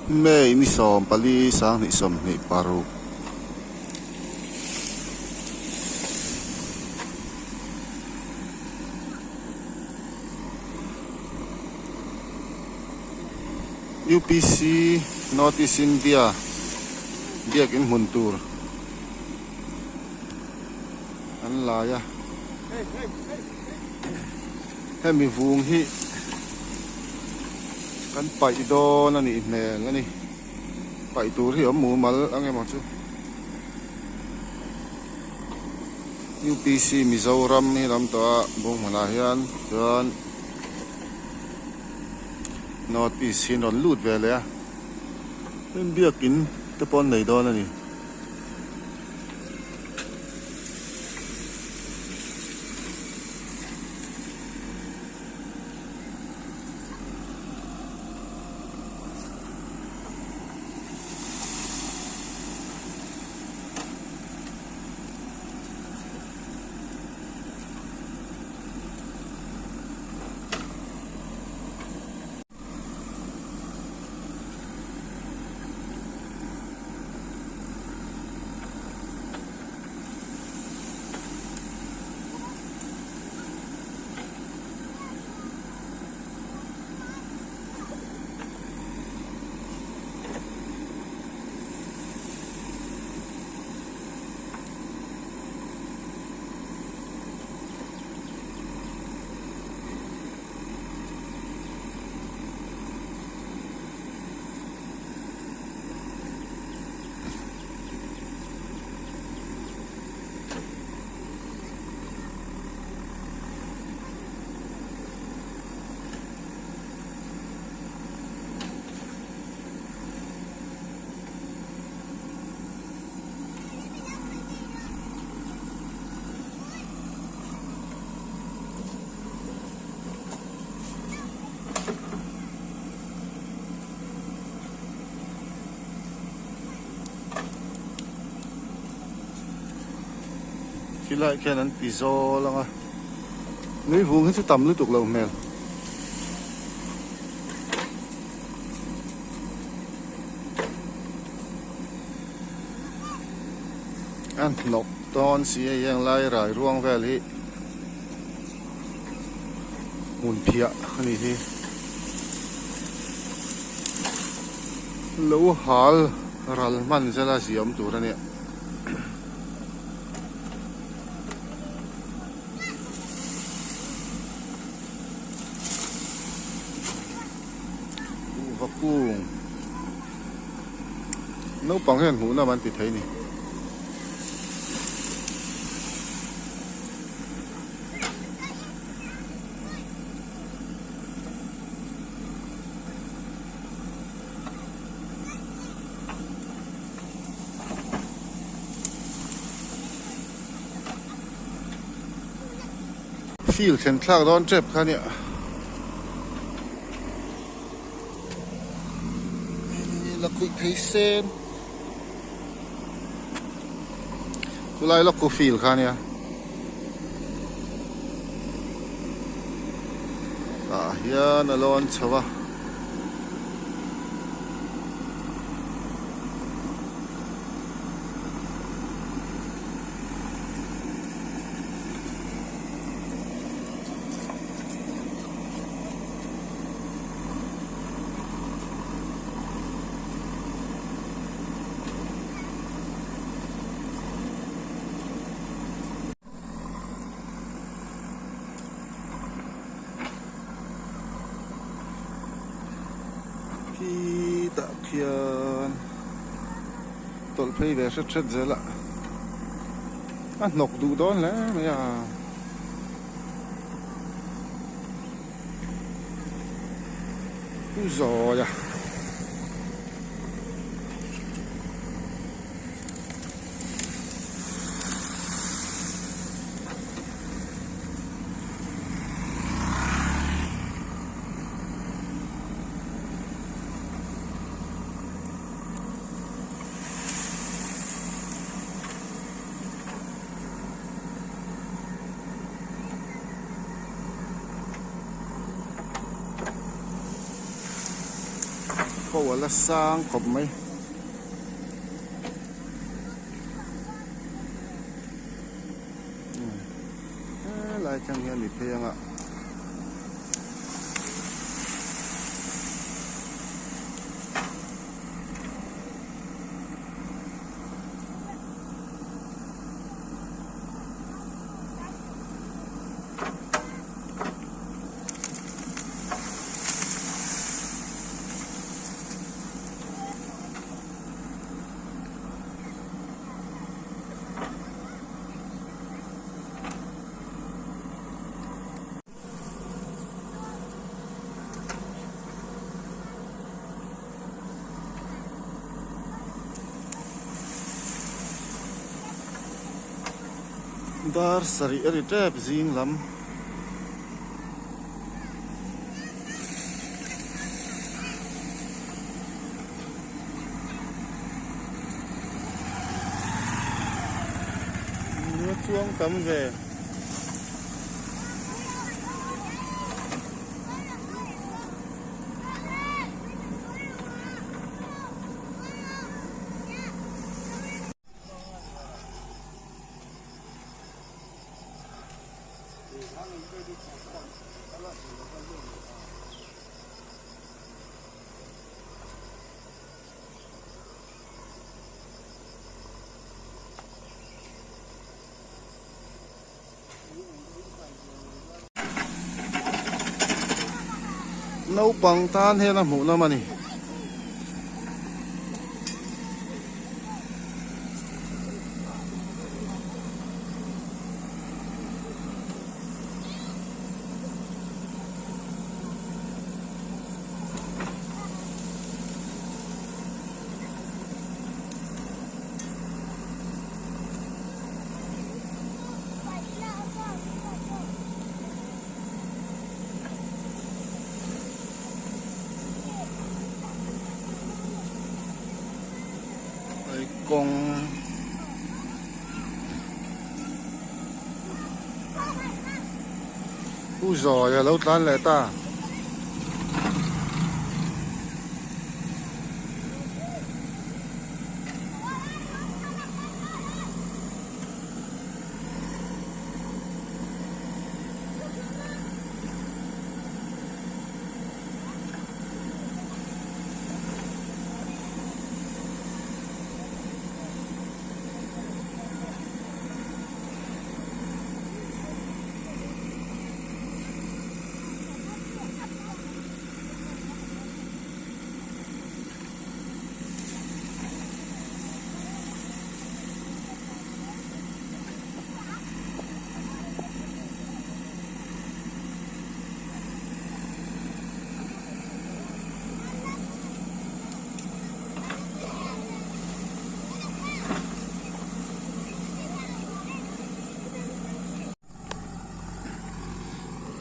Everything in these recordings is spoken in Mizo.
May ni 14 2026. UPC North East India biakin hmun tur an lai a hemi vung hi kan paih dawn a nih hmel a ni paih tur hi a awm mumal ang emaw chu U_P_C Mizoram hi a awm tawh a bunghmunah hian chuan North East hi an rawn lut ve leh a tin biakin te pawh an nei dawn a ni. Khilai khian an ti zawl ang a nui vung hi chu tam lutuk loh hmel. A hnawk dawn si a heng lai rai ruang vel hi hmun phiah a ni hi lo hal ral hman zela ziam tur a nia. Kuhva kung naupang hian hmuh nam an ti thei a ni. Field thlen thlak dawn tep kha nia. La khuih phei sen. Chulai lawk khu field kha nia. Tah hian a lawn chho a. Khitah khian tawlh phei ve hret hret zel a a hnawk duh dawn hle mai a. Pu Zawia. pawh a la sang khawp mai. Helai thleng hian mi phei anga. Dar sarih a ri tep zing lam. Nula chuang tam ve. Naupang tan hian a hmuh nawm a ni. Kawng Pu Zawi a lo tlan leh ta.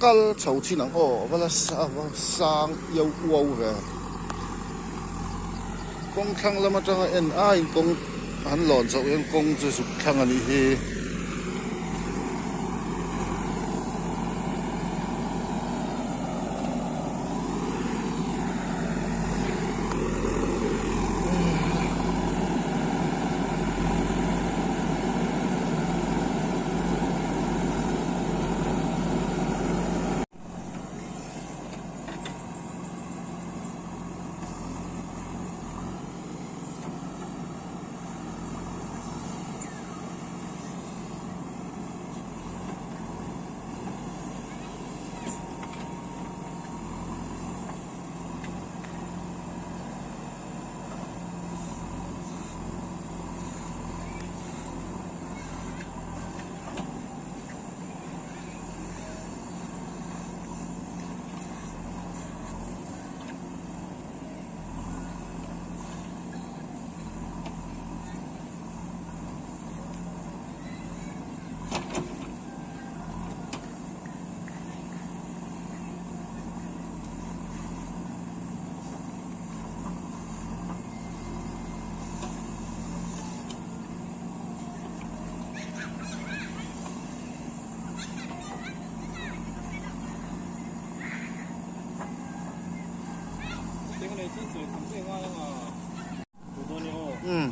Kal chho chin ang aw va la sang iau uau ve kawng thlang lam atanga en aiin kawng an lawn chhoh hian kawng chu zuk thlang a nih hi. Umm.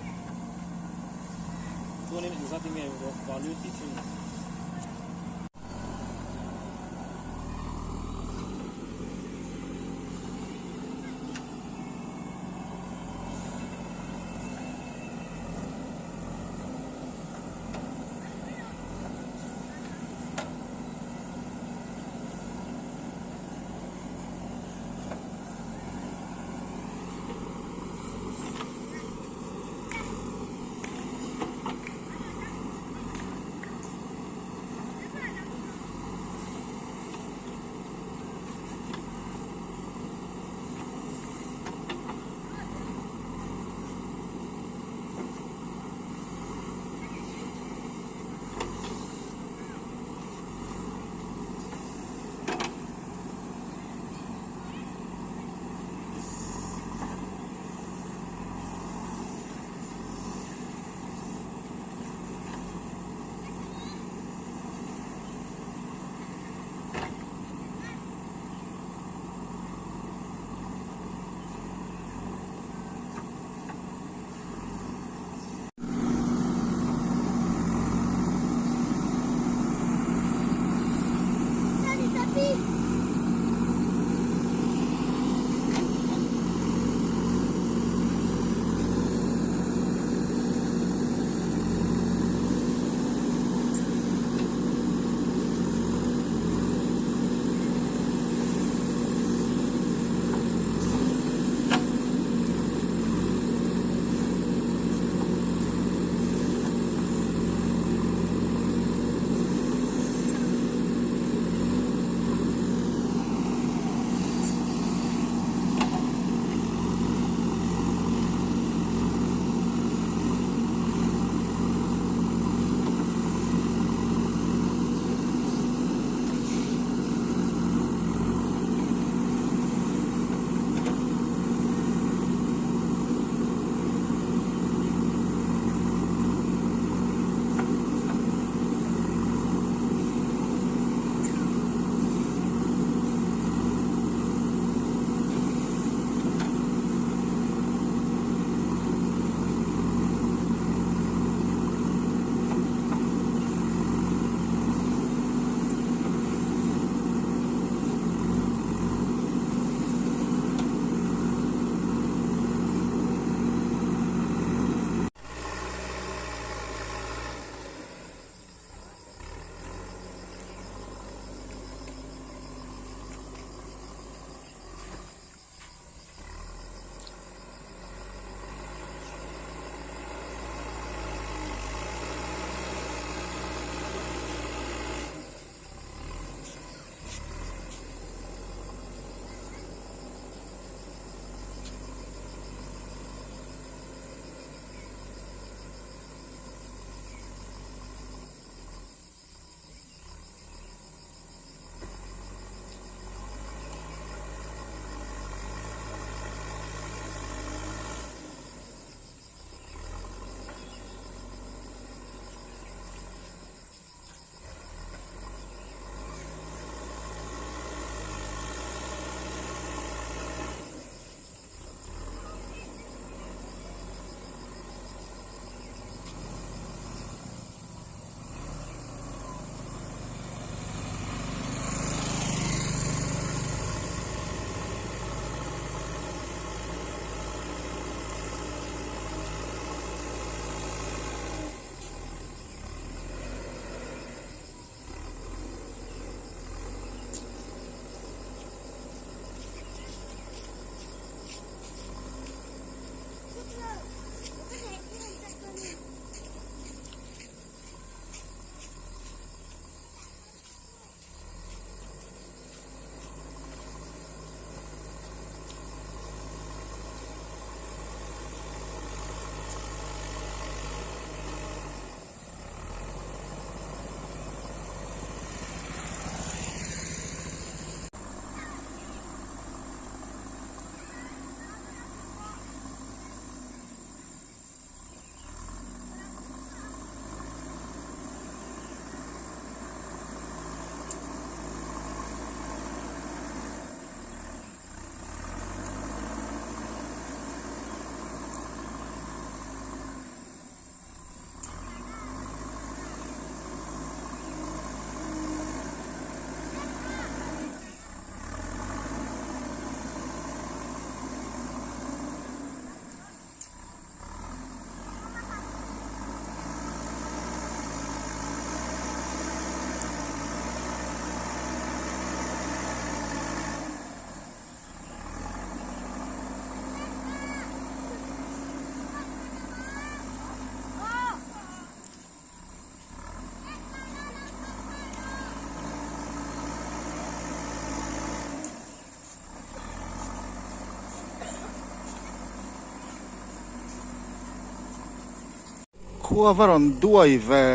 Khua va rawn duai ve.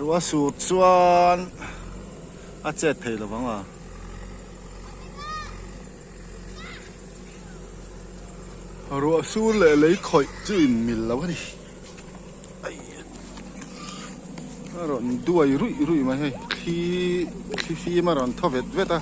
Ruah sur chuan a chet thei lo vang a. Ruah sur leh lei khawih chu in mil lo a ni. A rawn duai ruih ruih mai hei thli thli fim a rawn thaw vet vet a.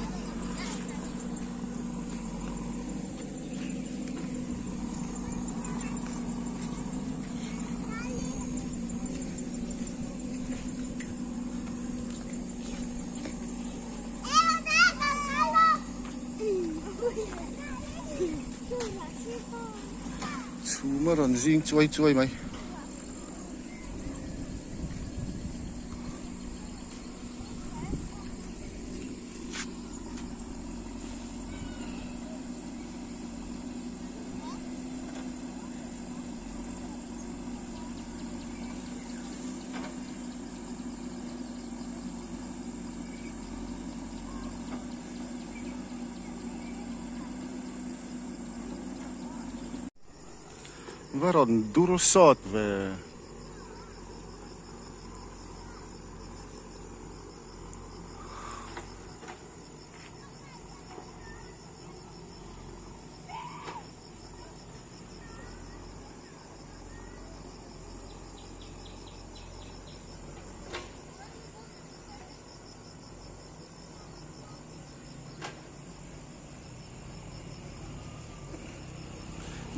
Chhum a rawn zing chuai chuai mai. Va rawn dur sawt ve.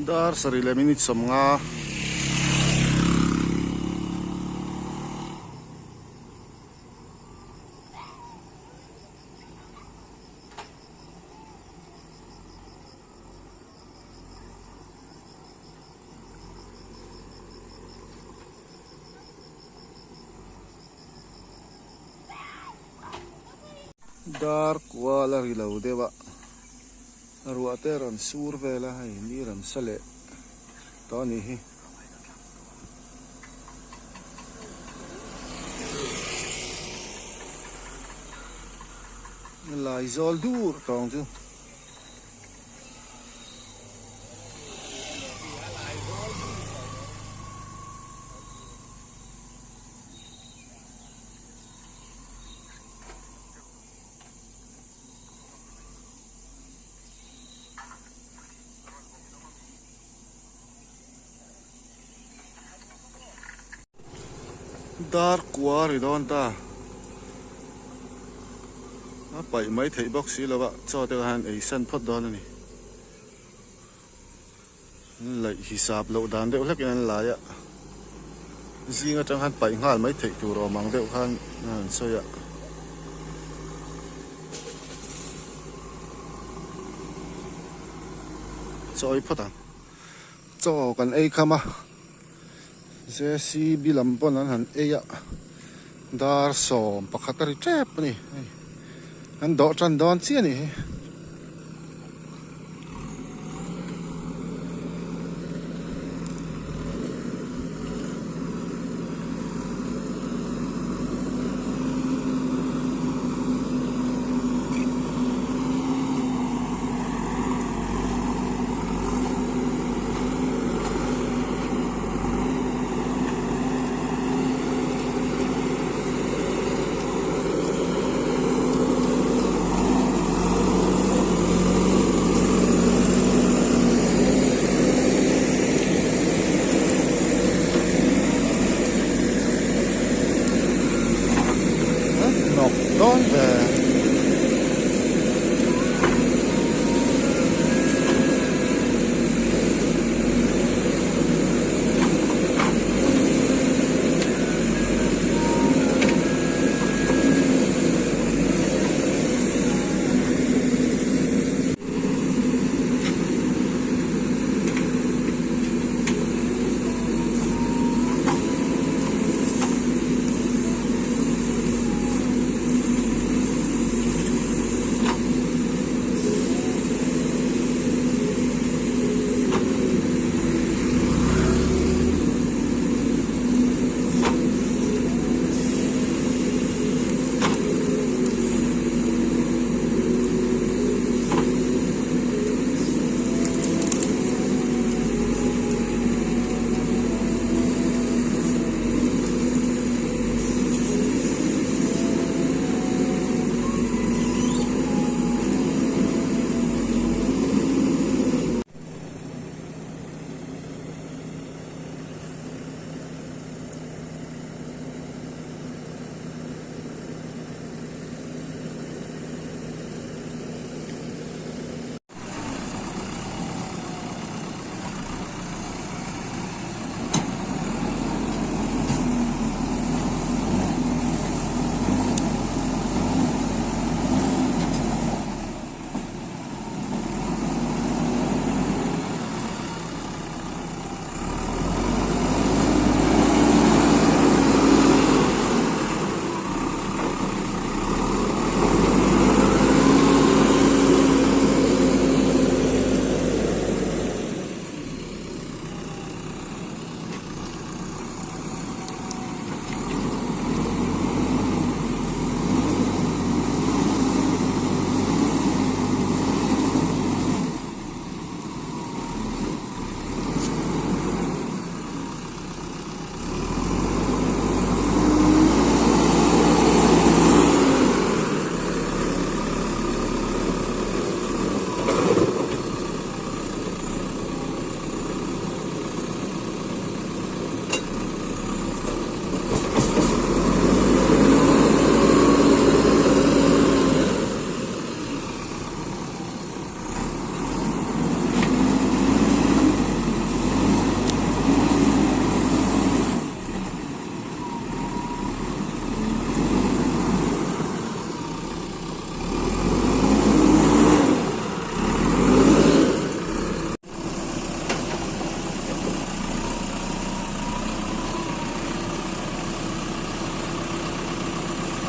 Dar sarih leh minute 50. Dar kual a ri lo deuh a, ruah te a rawn sur vel a, hei ni rawn sa leh tawh a nih hi. Laizawl dur tawng chu. Dar kua ri dawn ta a paih mai theih bawk si lo a chaw te khan ei san phawt dawn a ni laih hisap loh dan deuh hlek in an lai a zing atang khan paih nghal mai theih tur awm ang deuh khan an sawi a. Chaw ei phawt ang chaw kan ei kham a JCB lam pawn an han ei a dar 11 a ri tep a ni hei an dawh tan dawn chiah a nih hi.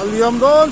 a liam dawn.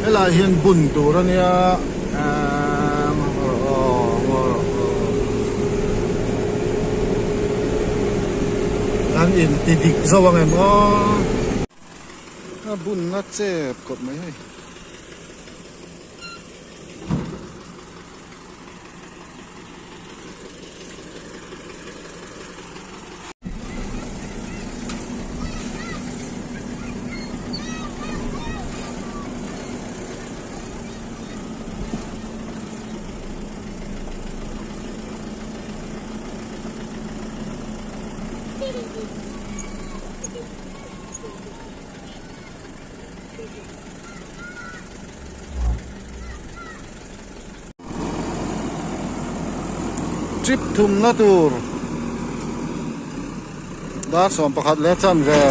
Helai hian bun tur a nia an in ti dik zo ang em aw a bunna chep kawp mai hei. Trip thumna tur dar 11 leh chanve.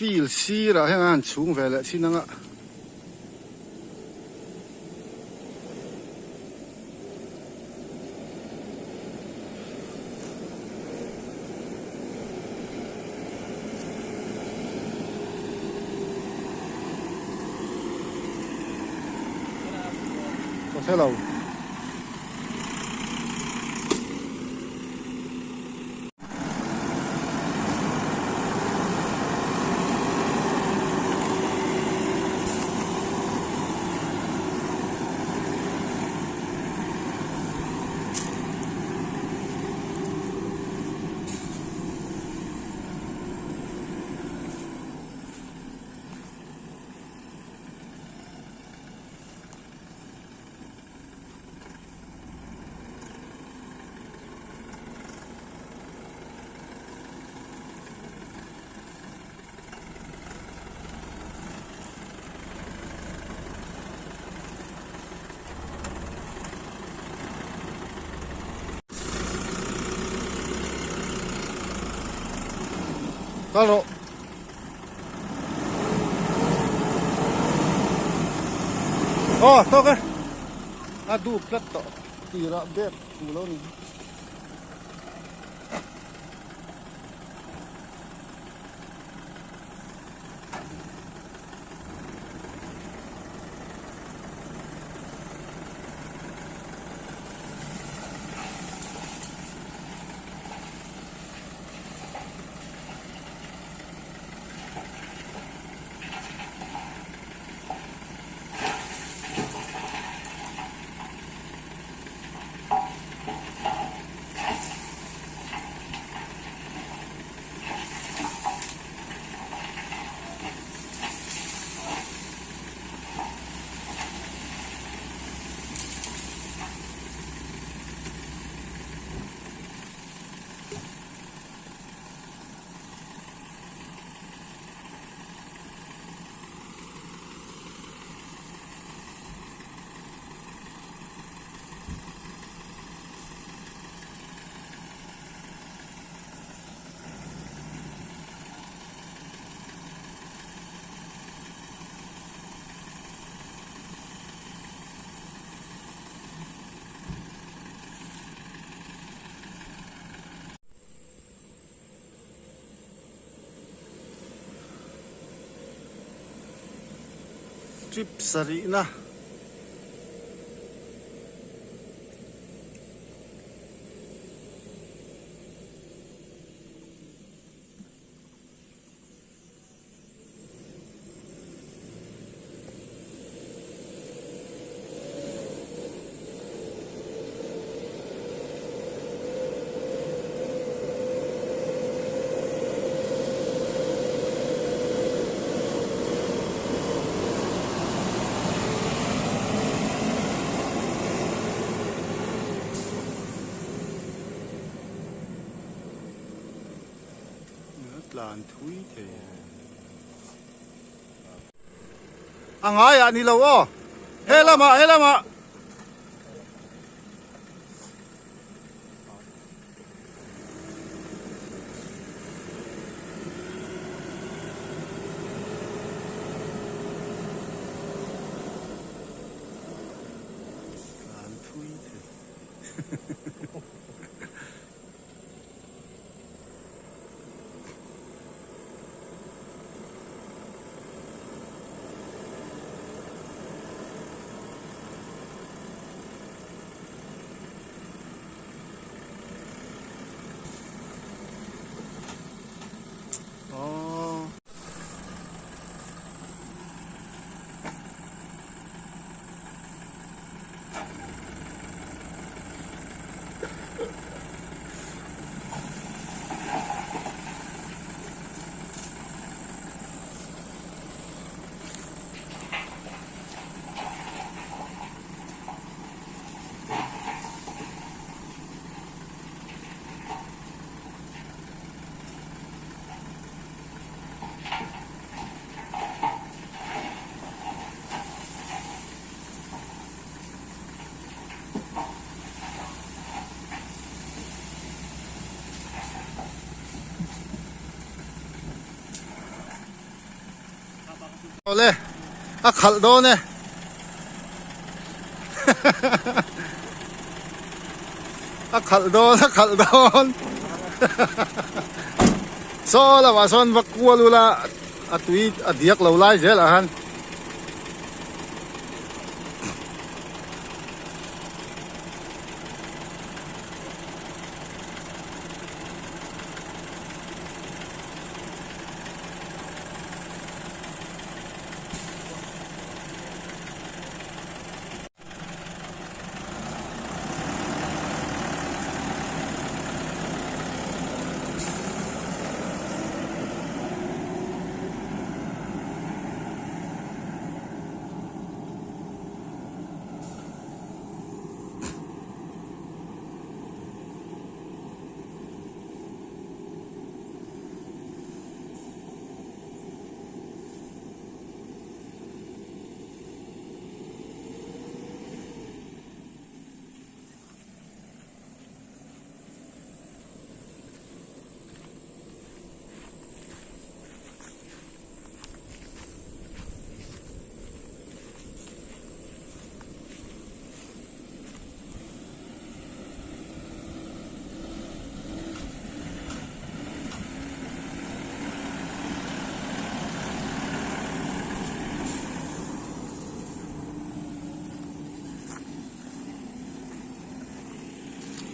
Field sirah hian a han chhung ve leh thin ang a. Ka hre lo. Kal rawh. Aw tawk e. A dup tlat tawh tirah bag thu lo ni. Trip sarihna. Tlan thui thei a ngaiah ni lo aw he lamah he lamah. Tlan thui thei. Aww. Awle a khalh dawn e. A khalh dawn a khalh dawn. Saw lamah sawn va kual ula a tui a diak lo lai zel ah khan.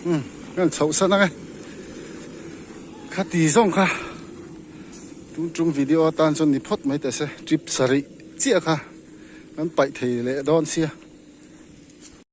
Umm kan chhoh san ang e khati zawng kha tun tum video atan chuan ni phawt mai teh se trip sarih chiah kha kan paih thei leh dawn sia.